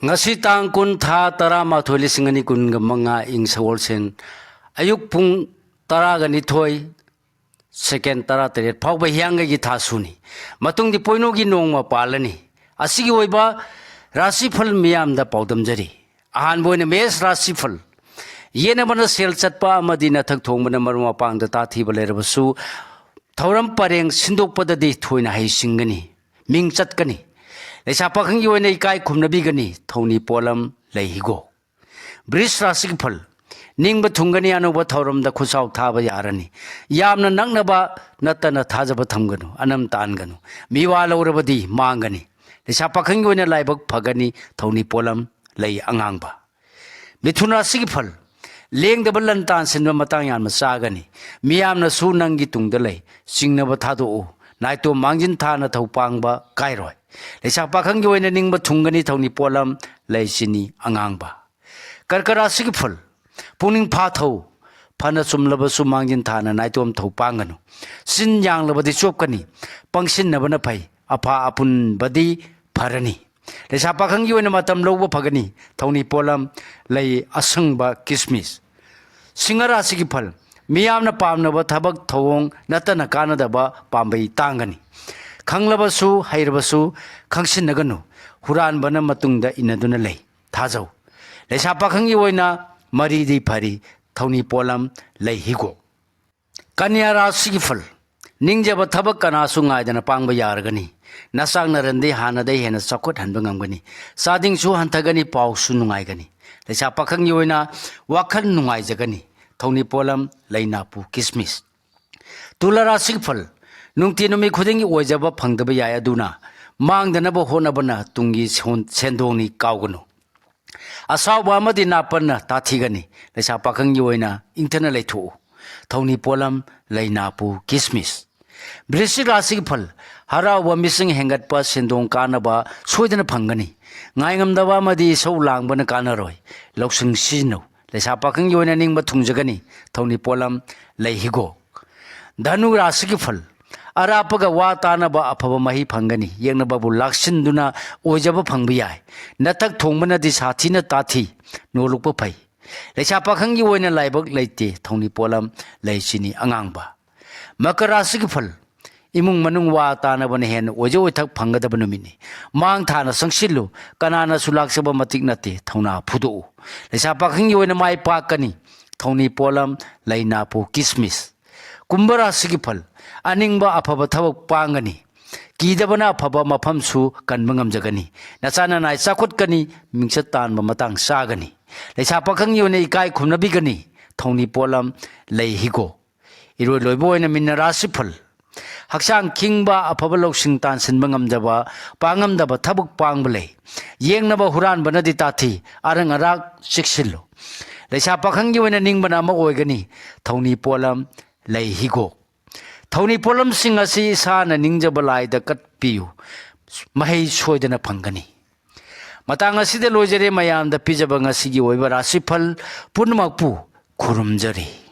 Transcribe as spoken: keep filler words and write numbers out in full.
ꯉꯁꯤ ꯇꯥꯡ ꯀꯨꯟ, ꯊꯥ ꯇꯔꯥꯃꯥꯊꯣꯏ, ꯂꯤꯁꯤꯡ ꯑꯅꯤ ꯀꯨꯟꯒ ꯃꯉꯥ, ꯏꯪ ꯁꯒꯣꯜꯁꯦꯟ, ꯑꯌꯨꯛ ꯄꯨꯡ ꯇꯔꯥꯒ ꯅꯤꯊꯣꯏ, ꯁꯦꯀꯦꯟ ꯇꯔꯥꯇꯔꯦꯠ ꯐꯥꯎꯕ ꯍꯤꯌꯥꯡꯒꯩꯒꯤ ꯊꯥꯁꯨꯅꯤ꯫ ꯃꯇꯨꯡꯗꯤ ꯄꯣꯏꯅꯨꯒꯤ ꯅꯣꯡꯃ ꯄꯥꯜꯂꯅꯤ꯫ ꯑꯁꯤꯒꯤ ꯑꯣꯏꯕ ꯔꯥꯁꯤꯐꯜ ꯃꯤꯌꯥꯝꯗ ꯄꯥꯎꯗꯝꯖꯔꯤ꯫ ꯑꯍꯥꯟꯕ ꯑꯣꯏꯅ ꯃꯦꯁ ꯔꯥꯁꯤꯐꯜ꯫ ꯌꯦꯟꯅꯕꯅ ꯁꯦꯜ ꯆꯠꯄ ꯑꯃꯗꯤ ꯅꯊꯛ ꯊꯣꯡꯕꯅ ꯃꯔꯨꯞ ꯃꯄꯥꯡꯗ ꯇꯥꯊꯤꯕ ꯂꯩꯔꯕꯁꯨ, ꯊꯧꯔꯝ ꯄꯔꯦꯡ ꯁꯤꯟꯗꯣꯛꯄꯗꯗꯤ ꯊꯣꯏꯅ ꯍꯩꯁꯤꯡꯒꯅꯤ, ꯃꯤꯡ ꯆꯠꯀꯅꯤ꯫ ꯂꯩꯁꯥ ꯄꯥꯈꯪꯒꯤ ꯑꯣꯏꯅ ꯏꯀꯥꯏ ꯈꯨꯝꯅꯕꯤꯒꯅꯤ꯫ ꯊꯧꯅꯤ ꯄꯣꯠꯂꯝ ꯂꯩ ꯍꯤꯒꯣꯛ꯫ ꯕ꯭ꯔꯤꯖ ꯔꯥꯁꯤꯒꯤ ꯐꯜ꯫ ꯅꯤꯡꯕ ꯊꯨꯡꯒꯅꯤ, ꯑꯅꯧꯕ ꯊꯧꯔꯝꯗ ꯈꯨꯠꯁꯥꯎ ꯊꯥꯕ ꯌꯥꯔꯅꯤ꯫ ꯌꯥꯝꯅ ꯅꯛꯅꯕ ꯅꯠꯇꯅ ꯊꯥꯖꯕ ꯊꯝꯒꯅꯨ, ꯑꯅꯝ ꯇꯥꯟꯒꯅꯨ꯫ ꯃꯤꯋꯥ ꯂꯧꯔꯕꯗꯤ ꯃꯥꯡꯒꯅꯤ꯫ ꯂꯩꯁꯥ ꯄꯥꯈꯪꯒꯤ ꯑꯣꯏꯅ ꯂꯥꯏꯕꯛ ꯐꯒꯅꯤ꯫ ꯊꯧꯅꯤ ꯄꯣꯠꯂꯝ ꯂꯩ ꯑꯉꯥꯡꯕ꯫ ꯃꯤꯊꯨꯟ ꯔꯥꯁꯤꯒꯤ ꯐꯜ꯫ ꯂꯦꯡꯗꯕ ꯂꯟ ꯇꯥꯟ ꯁꯤꯟꯕ ꯃꯇꯥꯡ ꯌꯥꯝꯅ ꯆꯥꯒꯅꯤ꯫ ꯃꯤꯌꯥꯝꯅꯁꯨ ꯅꯪꯒꯤ ꯇꯨꯡꯗ ꯂꯩ꯫ ꯆꯤꯡꯅꯕ ꯊꯥꯗꯣꯛꯎ꯫ ꯅꯥꯏꯇꯣꯝ ꯃꯥꯡꯖꯤꯟ ꯊꯥꯅ ꯊꯧ ꯄꯥꯡꯕ ꯀꯥꯏꯔꯣꯏ꯫ ꯂꯩꯁꯥ ꯄꯥꯈꯪꯒꯤ ꯑꯣꯏꯅ ꯅꯤꯡꯕ ꯊꯨꯡꯒꯅꯤ꯫ ꯊꯧꯅꯤ ꯄꯣꯠꯂꯝ ꯂꯩ ꯆꯤꯅꯤ ꯑꯉꯥꯡꯕ꯫ ꯀꯔꯀ ꯔꯥꯁꯤꯒꯤ ꯐꯜ꯫ ꯄꯨꯛꯅꯤꯡ ꯐꯥꯊꯧ꯫ ꯐꯅ ꯆꯨꯝꯂꯕꯁꯨ ꯃꯥꯡꯖꯤꯟ ꯊꯥꯅ ꯅꯥꯏꯇꯣꯝ ꯊꯧ ꯄꯥꯡꯒꯅꯨ꯫ ꯆꯤꯟ ꯌꯥꯡꯂꯕꯗꯤ ꯆꯣꯞꯀꯅꯤ꯫ ꯄꯪꯁꯤꯟꯅꯕꯅ ꯐꯩ꯫ ꯑꯐ ꯑꯄꯨꯟꯕꯗꯤ ꯐꯔꯅꯤ꯫ ꯂꯩꯁꯥ ꯄꯥꯈꯪꯒꯤ ꯑꯣꯏꯅ ꯃꯇꯝ ꯂꯧꯕ ꯐꯒꯅꯤ꯫ ꯊꯧꯅꯤ ꯄꯣꯠꯂꯝ ꯂꯩ ꯑꯁꯪꯕ ꯀꯤꯁꯃꯤꯁ꯫ ꯁꯤꯡꯍ ꯔꯥꯁꯤꯒꯤ ꯐꯜ꯫ ꯃꯤꯌꯥꯝꯅ ꯄꯥꯝꯅꯕ ꯊꯕꯛ ꯊꯧꯑꯣꯡ ꯅꯠꯇꯅ ꯀꯥꯟꯅꯗꯕ ꯄꯥꯝꯕꯩ ꯇꯥꯡꯒꯅꯤ꯫ ꯈꯪꯂꯕꯁꯨ ꯍꯩꯔꯕꯁꯨ ꯈꯪꯁꯤꯟꯅꯒꯅꯨ꯫ ꯍꯨꯔꯥꯟꯕꯅ ꯃꯇꯨꯡꯗ ꯏꯟꯅꯗꯨꯅ ꯂꯩ꯫ ꯊꯥꯖꯧ꯫ ꯂꯩꯁꯥ ꯄꯥꯈꯪꯒꯤ ꯑꯣꯏꯅ ꯃꯔꯤꯗꯤ ꯐꯔꯤ꯫ ꯊꯧꯅꯤ ꯄꯣꯠꯂꯝ ꯂꯩ ꯍꯤꯒꯣꯛ꯫ ꯀꯟꯌꯥ ꯔꯥꯁꯤꯒꯤ ꯐꯜ꯫ ꯅꯤꯡꯖꯕ ꯊꯕꯛ ꯀꯅꯥꯁꯨ ꯉꯥꯏꯗꯅ ꯄꯥꯡꯕ ꯌꯥꯔꯒꯅꯤ꯫ ꯅꯆꯥꯛ ꯅꯔꯟꯗꯤ ꯍꯥꯟꯅꯗꯩ ꯍꯦꯟꯅ ꯆꯥꯎꯈꯠꯍꯟꯕ ꯉꯝꯒꯅꯤ꯫ ꯆꯥꯗꯤꯡꯁꯨ ꯍꯟꯊꯒꯅꯤ, ꯄꯥꯎꯁꯨ ꯅꯨꯡꯉꯥꯏꯒꯅꯤ꯫ ꯂꯩꯁꯥ ꯄꯥꯈꯪꯒꯤ ꯑꯣꯏꯅ ꯋꯥꯈꯜ ꯅꯨꯡꯉꯥꯏꯖꯒꯅꯤ꯫ ꯊꯧꯅꯤ ꯄꯣꯠꯂꯝ ꯂꯩꯅꯥꯄꯨ ꯀꯤꯁꯃꯤꯁ꯫ ꯇꯨꯂꯥ ꯔꯥꯁꯤꯒꯤ ꯐꯜ꯫ ꯅꯨꯡꯇꯤ ꯅꯨꯃꯤꯠ ꯈꯨꯗꯤꯡꯒꯤ ꯑꯣꯏꯖꯕ ꯐꯪꯗꯕ ꯌꯥꯏ, ꯑꯗꯨꯅ ꯃꯥꯡꯗꯅꯕ ꯍꯣꯠꯅꯕꯅ ꯇꯨꯡꯒꯤ ꯁꯣꯟ-, ꯁꯦꯟꯗꯣꯡꯅꯤ, ꯀꯥꯎꯒꯅꯨ꯫ ꯑꯁꯥꯎꯕ ꯑꯃꯗꯤ ꯅꯥꯄꯟꯅ ꯇꯥꯊꯤꯒꯅꯤ꯫ ꯂꯩꯁꯥ ꯄꯥꯈꯪꯒꯤ ꯑꯣꯏꯅ ꯏꯪꯊꯅ ꯂꯩꯊꯣꯛꯎ꯫ ꯊꯧꯅꯤ ꯄꯣꯠꯂꯝ ꯂꯩꯅꯥꯄꯨ ꯀꯤꯁꯃꯤꯁ꯫ ꯕ꯭ꯔꯤꯁꯤꯛ ꯔꯥꯁꯤꯒꯤ ꯐꯜ꯫ ꯍꯔꯥꯎꯕ ꯃꯤꯁꯤꯡ ꯍꯦꯟꯒꯠꯄ, ꯁꯦꯟꯗꯣꯡ ꯀꯥꯟꯅꯕ ꯁꯣꯏꯗꯅ ꯐꯪꯒꯅꯤ꯫ ꯉꯥꯏꯉꯝꯗꯕ ꯑꯃꯗꯤ ꯏꯁꯧ ꯂꯥꯡꯕꯅ ꯀꯥꯟꯅꯔꯣꯏ꯫ ꯂꯧꯁꯤꯡ ꯁꯤꯖꯤꯟꯅꯧ꯫ ꯂꯩꯁꯥ ꯄꯥꯈꯪꯒꯤ ꯑꯣꯏꯅ ꯅꯤꯡꯕ ꯊꯨꯡꯖꯒꯅꯤ꯫ ꯊꯧꯅꯤ ꯄꯣꯠꯂꯝ ꯂꯩ ꯍꯤꯒꯣꯛ꯫ ꯙꯅꯨ ꯔꯥꯁꯤꯒꯤ ꯐꯜ꯫ ꯑꯔꯥꯞꯄꯒ ꯋꯥ ꯇꯥꯅꯕ ꯑꯐꯕ ꯃꯍꯩ ꯐꯪꯒꯅꯤ꯫ ꯌꯦꯛꯅꯕꯕꯨ ꯂꯥꯛꯁꯤꯟꯗꯨꯅ ꯑꯣꯏꯖꯕ ꯐꯪꯕ ꯌꯥꯏ꯫ ꯅꯊꯛ ꯊꯣꯡꯕꯅꯗꯤ ꯁꯥꯊꯤꯅ ꯇꯥꯊꯤ, ꯅꯣꯂꯨꯛꯄ ꯐꯩ꯫ ꯂꯩꯁꯥ ꯄꯥꯈꯪꯒꯤ ꯑꯣꯏꯅ ꯂꯥꯏꯕꯛ ꯂꯩꯇꯦ꯫ ꯊꯧꯅꯤ ꯄꯣꯠꯂꯝ ꯂꯩ ꯆꯤꯅꯤ ꯑꯉꯥꯡꯕ꯫ ꯃꯀꯔ ꯔꯥꯁꯤꯒꯤ ꯐꯜ: ꯏꯃꯨꯡ ꯃꯅꯨꯡ ꯋꯥ ꯇꯥꯅꯕꯅ ꯍꯦꯟꯅ ꯑꯣꯏꯖ ꯑꯣꯏꯊꯛ ꯐꯪꯒꯗꯕ ꯅꯨꯃꯤꯠꯅꯤ꯫ ꯃꯥꯡ ꯊꯥꯅ ꯆꯪꯁꯤꯜꯂꯨ꯫ ꯀꯅꯥꯅꯁꯨ ꯂꯥꯛꯆꯕ ꯃꯇꯤꯛ ꯅꯠꯇꯦ꯫ ꯊꯧꯅꯥ ꯐꯨꯗꯣꯛꯎ꯫ ꯂꯩꯁꯥ ꯄꯥꯈꯪꯒꯤ ꯑꯣꯏꯅ ꯃꯥꯏ ꯄꯥꯛꯀꯅꯤ꯫ ꯊꯧꯅꯤ ꯄꯣꯠꯂꯝ: ꯂꯩꯅꯥꯄꯨ ꯀꯤꯁꯃꯤꯁ꯫ ꯀꯨꯝꯚ ꯔꯥꯁꯤꯒꯤ ꯐꯜ: ꯑꯅꯤꯡꯕ ꯑꯐꯕ ꯊꯕꯛ ꯄꯥꯡꯒꯅꯤ꯫ ꯀꯤꯗꯕꯅ ꯑꯐꯕ ꯃꯐꯝꯁꯨ ꯀꯟꯕ ꯉꯝꯖꯒꯅꯤ꯫ ꯅꯆꯥ ꯅꯅꯥꯏ ꯆꯥꯎꯈꯠꯀꯅꯤ꯫ ꯃꯤꯡꯆꯠ ꯇꯥꯟꯕ ꯃꯇꯥꯡ ꯆꯥꯒꯅꯤ꯫ ꯂꯩꯁꯥ ꯄꯥꯈꯪꯒꯤ ꯑꯣꯏꯅ ꯏꯀꯥꯏ ꯈꯨꯝꯅꯕꯤꯒꯅꯤ꯫ ꯊꯧꯅꯤ ꯄꯣꯠꯂꯝ: ꯂꯩ ꯍꯤꯒꯣꯛ꯫ ꯏꯔꯣꯏ ꯂꯣꯏꯕ ꯑꯣꯏꯅ ꯃꯤꯟꯅ ꯔꯥꯁꯤꯐꯜ: ꯍꯛꯆꯥꯡ ꯈꯤꯡꯕ, ꯑꯐꯕ ꯂꯧꯁꯤꯡ ꯇꯥꯟꯁꯤꯟꯕ ꯉꯝꯗꯕ, ꯄꯥꯡꯉꯝꯗꯕ ꯊꯕꯛ ꯄꯥꯡꯕ ꯂꯩ꯫ ꯌꯦꯡꯅꯕ ꯍꯨꯔꯥꯟꯕꯅꯗꯤ ꯇꯥꯊꯤ꯫ ꯑꯔꯪ ꯑꯔꯥꯛ ꯆꯦꯛꯁꯤꯜꯂꯨ꯫ ꯂꯩꯁꯥ ꯄꯥꯈꯪꯒꯤ ꯑꯣꯏꯅ ꯅꯤꯡꯕꯅ ꯑꯃ ꯑꯣꯏꯒꯅꯤ꯫ ꯊꯧꯅꯤ ꯄꯣꯠꯂꯝ: ꯂꯩ ꯍꯤꯒꯣꯛ꯫ ꯊꯧꯅꯤ ꯄꯣꯠꯂꯝꯁꯤꯡ ꯑꯁꯤ ꯏꯁꯥꯅ ꯅꯤꯡꯖꯕ ꯂꯥꯏꯗ ꯀꯠꯄꯤꯌꯨ꯫ ꯃꯍꯩ ꯁꯣꯏꯗꯅ ꯐꯪꯒꯅꯤ꯫ ꯃꯇꯥꯡ ꯑꯁꯤꯗ ꯂꯣꯏꯖꯔꯦ꯫ ꯃꯌꯥꯝꯗ ꯄꯤꯖꯕ ꯉꯁꯤꯒꯤ ꯑꯣꯏꯕ ꯔꯥꯁꯤꯐꯜ ꯄꯨꯝꯅꯃꯛꯄꯨ ꯈꯨꯔꯨꯝꯖꯔꯤ꯫